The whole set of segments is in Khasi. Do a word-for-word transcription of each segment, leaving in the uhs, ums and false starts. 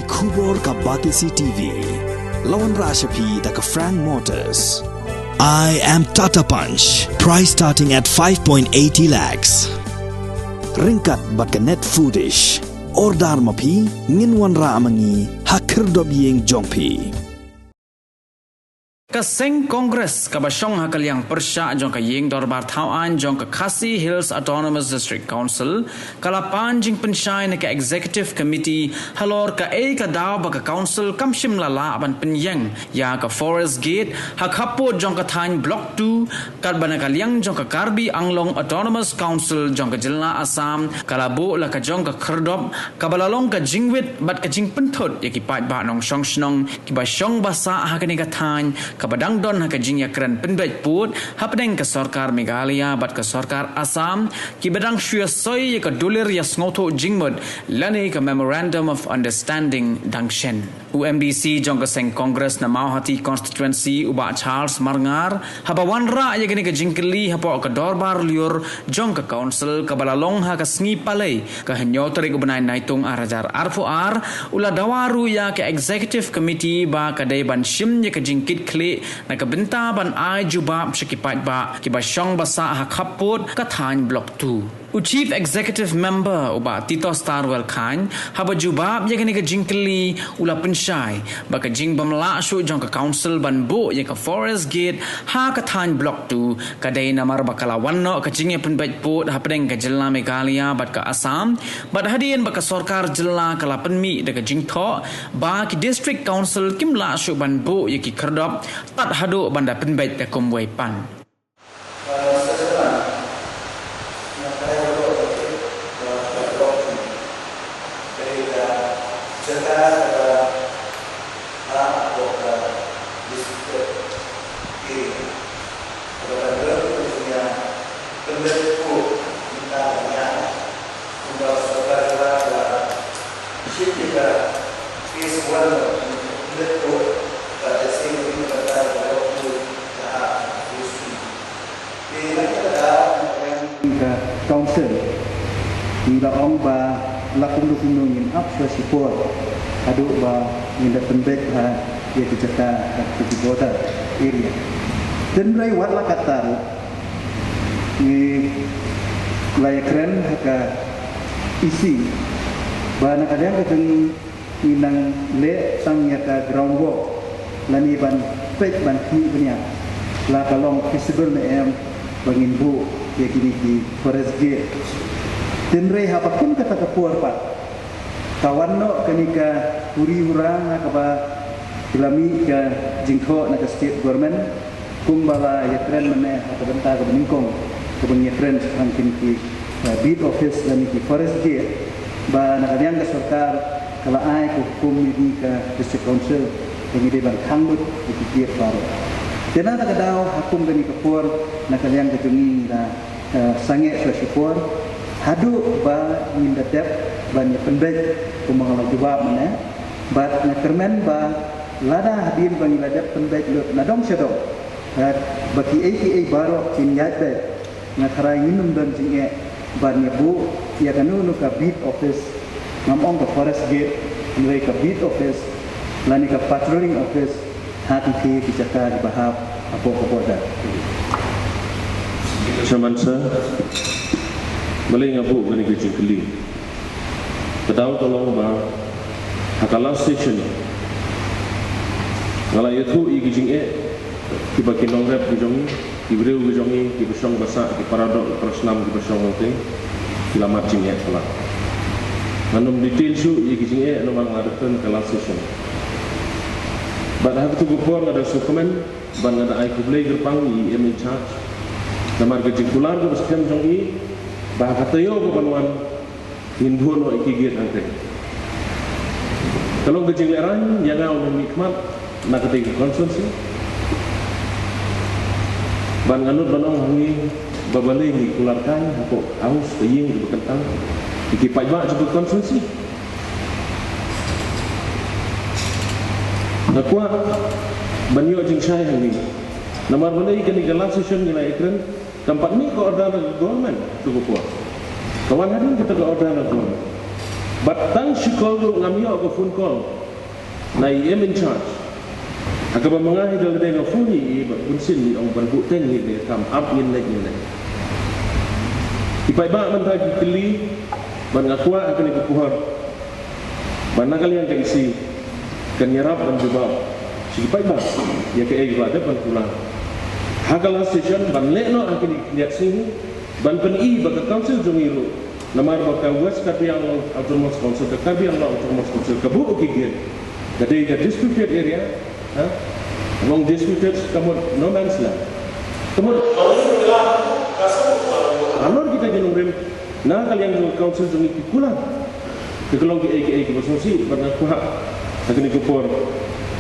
Khubor ka Batesi T V. La wanrah sha phi da ka Frank Motors. I am Tata Punch. Price starting at five point eighty lakhs. Ryngkat bad ka Net Foodish. Order ma phi, ngin wanrah ma ngi ha khyrdop ïing jong phi. Ka seng Congress kaba shong ha ka liang pyrshah jong ka ïing dorbar thaw aiñ jong ka Khasi Hills Autonomous District Council ka la pan jingpynshai na ka Executive Committee halor kaei ka daw ba ka Council kam shym la lah ban pynïeng ïa ka Forest Gate ha khappud jong ka thaiñ Block two, katba na ka liang jong ka Karbi Anglong Autonomous Council jong ka jylla Assam ka la buh la ka jong ka khyrdop kaba la long ka jingwit bad ka jingpynthut ïa ki paidbah nongshong shnong kiba shong ba sah ha kane ka thaiñ kaba dang don ha ka jingïakren pynbeit pud hapdeng ka sorkar Meghalaya bad ka sorkar Assam kiba dang shu ïa soi ïa ka dulir ïa sngewthuh jingmut lane ka Memorandum of Understanding dang shen. U MDC jong ka seng Congress na Mawhati Constituency u Bah Charles Marngar haba wanrah ïa kane ka jingkylli hapoh ka dorbar lyiur jong ka Council kaba la long ha ka sngi Palei ka hynñiew tarik u bnai Naitung ar hajar arphew ar, u la dawa ruh ïa ka Executive Committee ba ka dei ban shim ïa ka jingkitkhlieh na ka bynta ban ai jubab sha ki paidbah kiba shong ba sah ha khappud ka thaiñ Block two. U Chief Executive Member u Bah Tito Starwell Chyne haba jubab ïa kane ka jingkylli u la pynshai ba ka jingbym lah shuh jong ka Council ban buh ïa ka Forest Gate ha ka thaiñ Block two ka dei namar ba ka la wan noh ka jingïapynbeit pud hapdeng ka jylla Meghalaya bad ka Assam, bad hadien ba ka sorkar jylla ka la pynmih da ka jingthoh ba ki District Council kim lah shuh ban buh ïa ki khyrdop tad haduh ban da pynbeit da kumwei pat. Ka Council ngi la ong ba la kumno kumno ngin ap shuwa shipor haduh ba ngin da pynbeit ha ïa ki jaka ha ki border area. Tynrai wat la katta ruh ngi la ïakren ha ka E C ba na ka liang ka jong ngi nang leh tang ïa ka groundwork lane ban peit ban khmih bniah la ka long feasible ne em ba ngin buh ïa kine ki forest gate. Tynrai haba kum kata ka por pat ka wan noh kane ka huri hura ha kaba ki la mih ka jingthoh na ka state government. Kumba la ïakren mynne ha ka bynta kaba nyngkong kaba ngi ïakren shaphang kine ki, eh, beat office lane ki forest gate ba na ka liang ka sorkar ka la ai ka hukum ïa ka District Council ba ngi dei ban khang lut ïa ki gate baroh. Te na kata ka daw ha kum kane ka por na ka liang ka jong ngi ngi la, eh, sangeh shuwa shipor haduh ba ngin da dep ban ïa pynbeit kumba nga la jubab mynne. Bad nga kyrmen ba lada hadien ba ngi la dep pynbeit lut na dong sha dong, eh, ba kiei kiei baroh kin ïaid beit, nga tharai ngin ym don jingeh ban ïa buh ïa kano kano ka beat office, ngam ong ka forest gate, hynrei ka beat office lane ka patrolling office ha ki, ki jaka kiba hap hapoh ka border. Chairman Sir, balei nga buh kane ka jingkylli? Ka daw ka long ba ha ka last session nga la ïathuh ïa ki jingeh kiba ki nongrep ki jong ngi, ki briew ki jong ngi, kiba shong ba sah, ki paradoh, ki parasnam, kiba shong hangtei, ki la mad jingeh palat. Ngan ym detail shuh ïa ki jingeh namar nga la dep kren ha ka last session. Bad ha kato ka por nga da sngewkmen bad nga da ai khublei kyrpang ïa i M in charge namar ka jingkular kaba skhem jong i ba ha ka taïew kaban wan ngin buh noh ïa ki gate hangtei. Ka long ka jinglehrain ïa nga u nongmihkhmat na katei ka constituency. Bad nga nud ban ong ha ngi ba balei ngi kular kai hapoh House, ka ïing kaba kyntang, ïa ki paidbah jong ka constituency. Nga kwah ban ïoh jingshai ha ngi namar balei kane ka last session ngi la ïakren, kam pat mih ka order na ka government, to ka por. Ka wan hadien kata ka order na ka government. Bad tang shi call ruh ngam ïoh ka phone call na i em in charge. Ha kaba ma nga hi da lade nga phone ïa i bad bun sien i ong ban buh teng ïa ka kam ap ngin leit ngin leit. Ki paidbah mynta ki kylli bad nga kwah ha kane ka por ba na ka liang ka E C kan ïarap ban jubab sha ki paidbah ïa kaei kaba dep ban kular ha ka last session ban leh noh ha kine ki khyndiat sngi ban pyni ba ka council jong ngi ruh namar ba ka West Karbi Anglong Autonomous Council, ka Karbi Anglong Autonomous Council ka buh ki gate ka dei ka disputed area, ha? Long disputed ka mut no man's land. Ka mut halor kita ki nongrim na ka liang jong ka council jong ngi ki kular. Ka long kiei kiei kiba sngewsih bad nga kwah ha kane ka por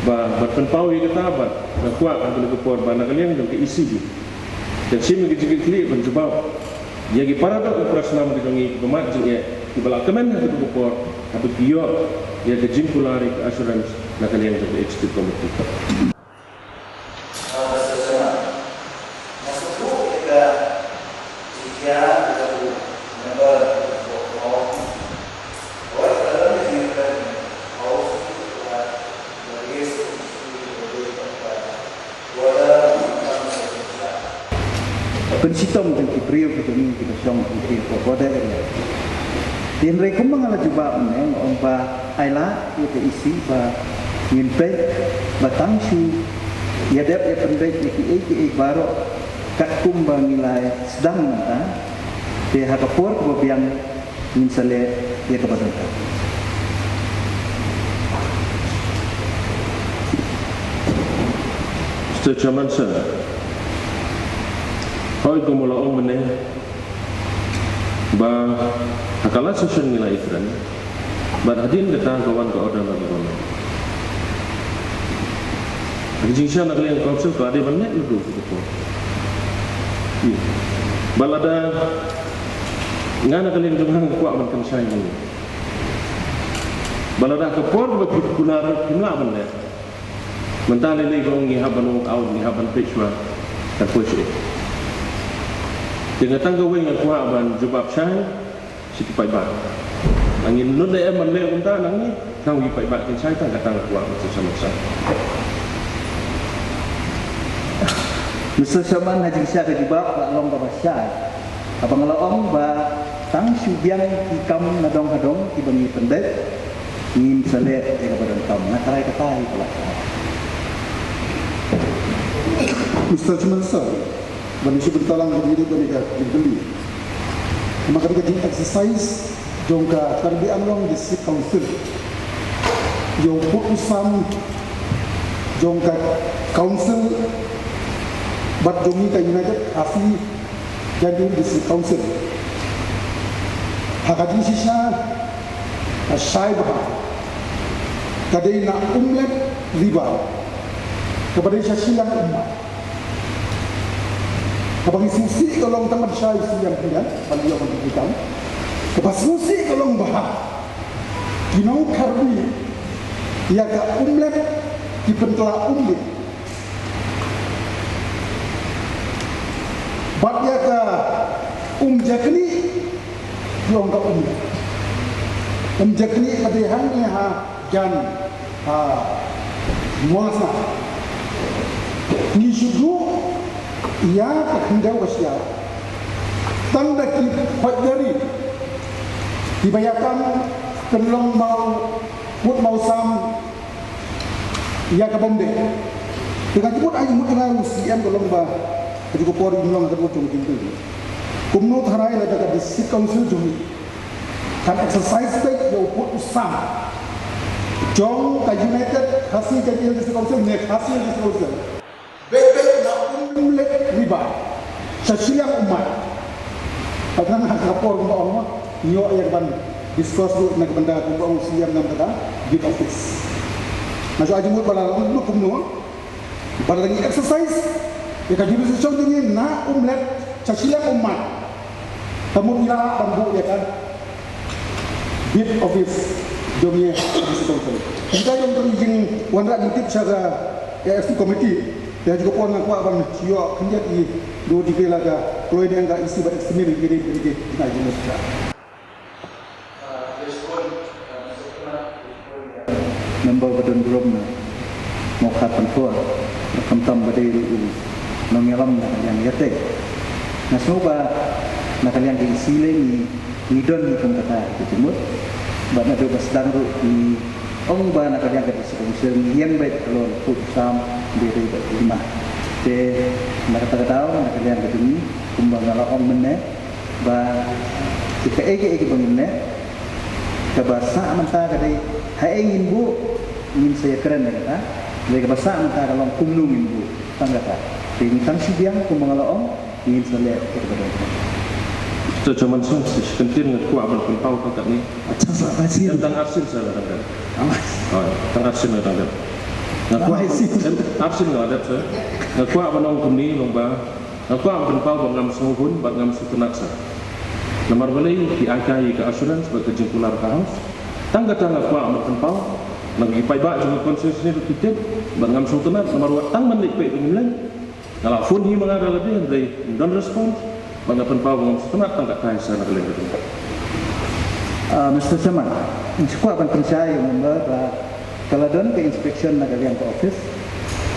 ba, ba pynpaw ïa kata bad nga kwah ha kane ka por ba na ka liang jong ka E C kan shim ïa ka jingkitkhlieh ban jubab ïa ki para doh para snam ki jong ngi kiba mad jingeh kiba la kmen ha kane ka por haba ki ïoh ïa ka jingkular ïa ka assurance na ka liang jong ka executive committee. Pynshitom jong ki briew ki jong ngi kiba shong ha ki border area. Hynrei kumba nga la jubab mynne nga ong ba ai lad ïa ka E C ba ngin peit ba tang shu ïadep ïa pynbeit ïa kiei kiei baroh katkum ba ngi la sdang mynta. Te ha ka por kaba biang ngin sa leh ïa kaba donkam. Mister Chairman Sir, hooid kumba la ong mynne ba ha ka last session ngi la ïakren bad hadien kata ka wan ka order na ka government. Ka jingshisha na ka liang ka council ka dei ban leh naduh ka por. Ïa. Ba lada nga na ka liang jong nga nga kwah ban pynshai ïa ngi. Ba lada ka por ba ki kular kim lah ban leh. Mynta lei lei ba ngi hap ban walk out, ngi hap ban peit shuwa. Kan poi shuh. Te nga tang kawei nga kwah ban jubab shai sha ki paidbah. Nangin ynda em ban leh kumta nangne, tang ki paidbah kin shai tang kata nga kwah ban sa sa. Mister Chairman, ha jingshisha ka jubab ka long kaba shai. Haba nga la ong ba tang shu biang ki kam na dong ha dong kiba ngi pyndep, ngin sa leh ïa kaba donkam. Nga tharai kata hi ka la shai. Mister Chairman Sir, ban ïa shu bynta lang ka dei ban ïa ka jingkylli. Namar ka dei ka jing exercise jong ka Karbi Anglong District Council ïa u pud u sam jong ka council bad jong ngi ka United Khasi Jaintia Hills District Council. Ha ka jingshisha ka shai bha ka dei na Umlet River kaba dei sha shiliang Ummat. Kaba ngi sngewsih ka long tang ban shai shiliang pynïaid ban ïoh ban pynïaid. Kaba sngewsih ka long ba ki nong Karbi ïa ka Umlet ki pynkylla Umlet. Bad ïa ka Umjakni ki ong ka Umlet. Umjakni ka dei hangne ha jan ha Molasna. Ngi shu duh ïa ka khyndew ka shiar tang da ki hoitdari kiba ïa kam pynlong maw pud maw sam ïa ka bym dei. Te nga jubab ai mut nga u C M ka long ba ka ju ka por ïa long ka jong jingkylli. Kumno tharai lada ka District Council jong ngi kan exercise beit ïa u pud u sam jong ka United Khasi Jaintia Hills District Council ne Khasi Hills District Council. Beit beit na Umlet River sha shiliang Ummat. Pat nang ha ka por kumba ong ma ngi ïoh ïa ka ban discuss ruh na ka bynta kumba ong C M nam kata Beat Office. Nga shu ai jingmut ba la long kumno. Ba la ngi exercise ïa ka jurisdiction jong ngi na Umlet sha shiliang Ummat. Ka mut ngi la lah ban buh ïa ka Beat Office jong ngi ha District Council. Kita jong ka jingwanrah jingtip sha ka A S T committee. Ïa jong ka por nga kwah ban ïoh khyndiat ïa ka dei la ka kloi deng ka E C bad examine ïa ka dei ka dei ka jingmut. Member ba don burom na Mawkyrwat Pynthor, khamtam ba dei ruh u nongïalam na ka liang ïatei. Nga sngew ba na ka liang ka E C lei ngi, ngi don ngi kum kata ka jingmut. Bad naduh ba sdang ruh ngi ong ba na ka liang ka District Council ngi ïeng beit halor u kut u sam, dei dei bad lima. Te na kata ka daw na ka liang ka jong ngi kumba nga la ong mynne ba ki kaei kaei kiba ngin leh, kaba sah mynta ka dei haei ngin buh, ngin sa ïakren ïa kata. Dei kaba sah mynta ka long kumno ngin buh, tang kata. Te ngi tang shu biang kumba nga la ong, ngin sa leh ïa kaba dei. Mr. Chairman sir, sa shi kyntien nga kwah ban pynpaw tang katne. Acha sir, acha sir. Em, tang arsien sir, tang kat. Awas. Oh, tang arsien tang kat. Nga kwah, awas, sir. Em, arsien nga dep sir. Nga kwah ban ong kumne long ba nga kwah ban pynpaw ba ngam sngewhun bad ngam sngewtynnat sir. Namar balei ki ai kai ïa ka assurance bad ka jingkular ka House. Tang kata nga kwah ban pynpaw na ki paidbah jong ka constituency ruh ki tip bad ngam sngewtynnat namar wat tang ban leit peit ba ngim leit. Nga la phone hi ma nga da lade hynrei ym don response. Bad nga pynpaw ba ngam sngewtynnat tang katei sir na ka liang ka jong nga. Ah, Mr. Chairman, nga shu kwah ban pynshai ïa u member ba ka la don ka inspection na ka liang ka office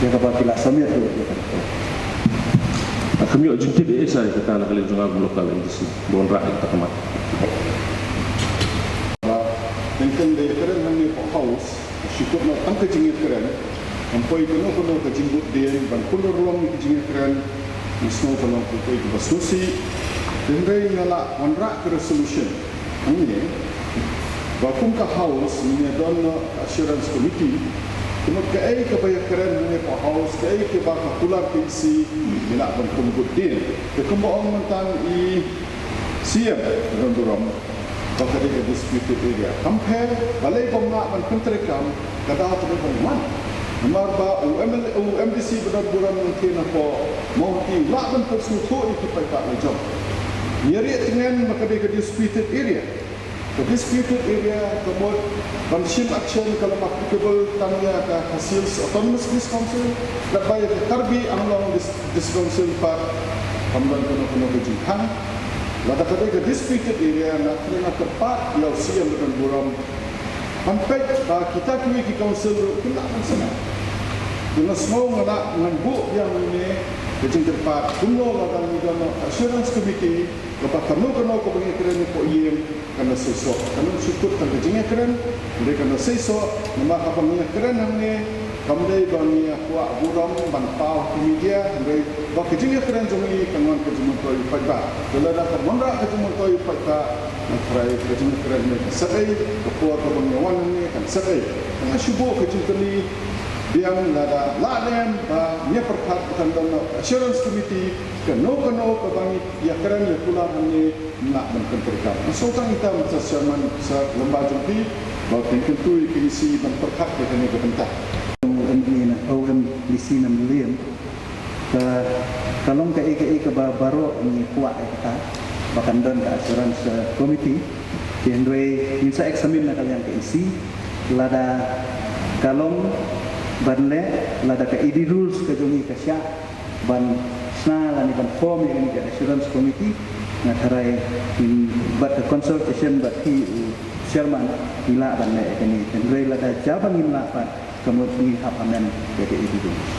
ïa kaba ki la submit ruh ïa ka report. Nga kham ïoh jingtip ei ei sir ïa kata na ka liang jong nga kum local M D C ba wanrah ïa kata ka mat. Ba teng teng da ïakren hangne hapoh House, shu kut noh tang ka jingïakren, ym poi kano kano ka jingbuddien ban pynurlong ïa ka jingïakren. Ngi sngew ka long kawei kaba sngewsih. Hynrei nga la wanrah ka resolution hangne ba kum ka House ngin ïa don noh ka assurance committee. Ka mut kaei kaba ïakren hangne hapoh House, kaei kaba ka kular ka E C, ngi lah ban pynbuddien. Te kumba ong mynta i C M ba don burom ba ka dei ka disputed area. Kam pher balei bym lah ban pyntreikam, ka daw ka dei ban wan. Namar ba u M L A, u M D C ba don burom nangtei napoh Mawhati u lah ban pynsngewthuh ïa ki paidbah la jong. Ngi rieh tngen ba ka dei ka disputed area. Ka disputed area ka mut ban shim action ka long applicable tang ïa ka Khasi Hills Autonomous District Council, katba ïa ka Karbi Anglong Dis-, District Council pat kam don kano kano ka jingkhang. Lada ka dei ka disputed area nga kyrpad ïa u C M ba don burom ban peit ba kita kiwei ki council ruh kin lah ban sngap. Te nga sngew nga lah ngan buh biang ïa kane ka jingkyrpad kumno lada ngi don noh assurance committee kaba kano kano kaba ngi kren hapoh ïing kan da seisoh. Kan ym shu kut tang ka jingïakren, hynrei kan da seisoh, namar haba ngi ïakren hangne kam dei ba ngi ïa kwah burom ban paw ha ki media, hynrei ba ka jingïakren jong ngi kan wan ka jingmyntoi u paidbah. Te lada kam wanrah ka jingmyntoi u paidbah, nga tharai ka jingïakren ne kan set ei, ka por kaba ngi ïa wan hangne kan set ei. Nga shu buh ka jingkylli biang lada lah ne em ba ngi ïa pyrkhat ba kan don assurance committee, kano kano kaba ngi ïakren ïa kular hangne, ngi lah ban pyntreikam. Nga sngewthuh ita Mister Chairman, sa lem bad jong phi ba phin kyntu ïa ka E C ban pyrkhat ïa kane ka bynta. O M D C na, O M D C na Mylliem ka, ka long kaei kaei kaba baroh ngi kwah ïa kata ba kan don ka assurance, eh, committee. Hynrei ngin sa examine na ka liang ka E C lada ka long ban leh, lada ka E D rules ka jong ngi ka shah ban shna lane ban form ïa kane ka assurance committee. Nga tharai ngin bad ka consultation bad phi u chairman ngi lah ban leh ïa kane. Hynrei lada jia ba ngim lah pat, ka mut ngi hap amend ïa ka E D rules.